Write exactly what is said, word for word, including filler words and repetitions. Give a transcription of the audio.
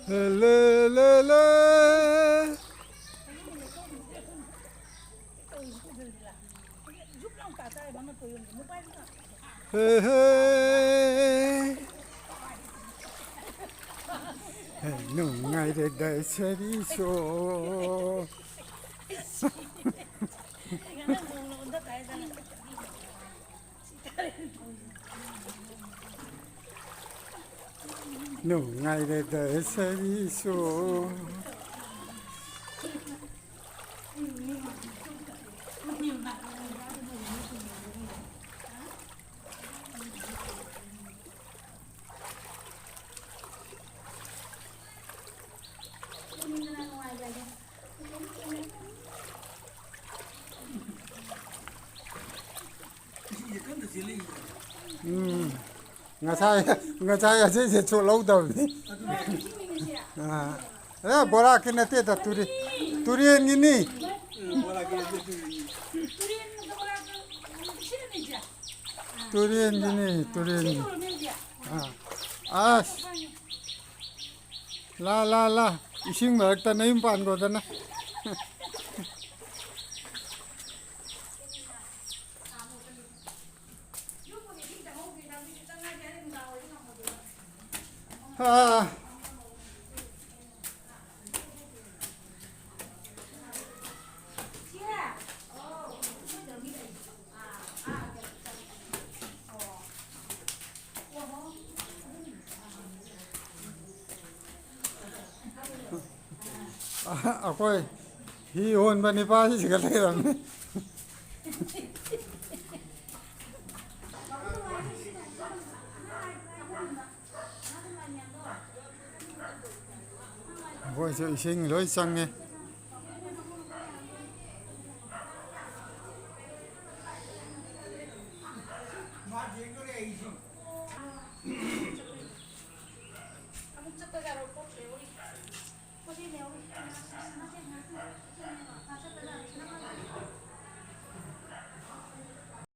ꯂꯦ, ꯂꯦ, ꯂꯦ꯫ ꯍꯦ, ꯍꯦ꯫ ꯅꯨꯡꯉꯥꯏꯔꯦꯗ ꯁꯔꯤꯁꯣ꯫ ꯅꯨꯡꯉꯥꯏꯔꯦꯗ ꯁꯔꯤꯁꯣ꯫ ꯎꯝ꯫ ꯉꯁꯥꯏ, ꯉꯁꯥꯏ ꯑꯁꯤꯁꯦ ꯆꯣꯠꯍꯧꯗꯕꯅꯤ꯫ ꯑꯥ꯫ ꯑꯦ, ꯕꯣꯔꯥꯛꯀꯤ ꯅꯠꯇꯦꯗ, ꯇꯨꯔꯦ-, ꯇꯨꯔꯦꯟꯒꯤꯅꯤ꯫ ꯇꯨꯔꯦꯟꯒꯤꯅꯤ, ꯇꯨꯔꯦꯟꯒꯤ꯫ ꯑꯥ꯫ ꯑꯁ꯫ ꯂꯥ, ꯂꯥ, ꯂꯥ꯫ ꯏꯁꯤꯡ ꯃꯔꯛꯇ ꯅꯌꯨꯝ ꯄꯥꯟꯈꯣꯗꯅ꯫ ꯑꯥ꯫ ꯑꯩꯈꯣꯏ ꯍꯤ ꯍꯣꯟꯕ ꯅꯤꯄꯥꯁꯤꯒ ꯂꯩꯔꯝꯃꯤ꯫ ꯃꯈꯣꯏꯁꯨ ꯏꯁꯤꯡ ꯂꯣꯏ ꯆꯪꯉꯦ꯫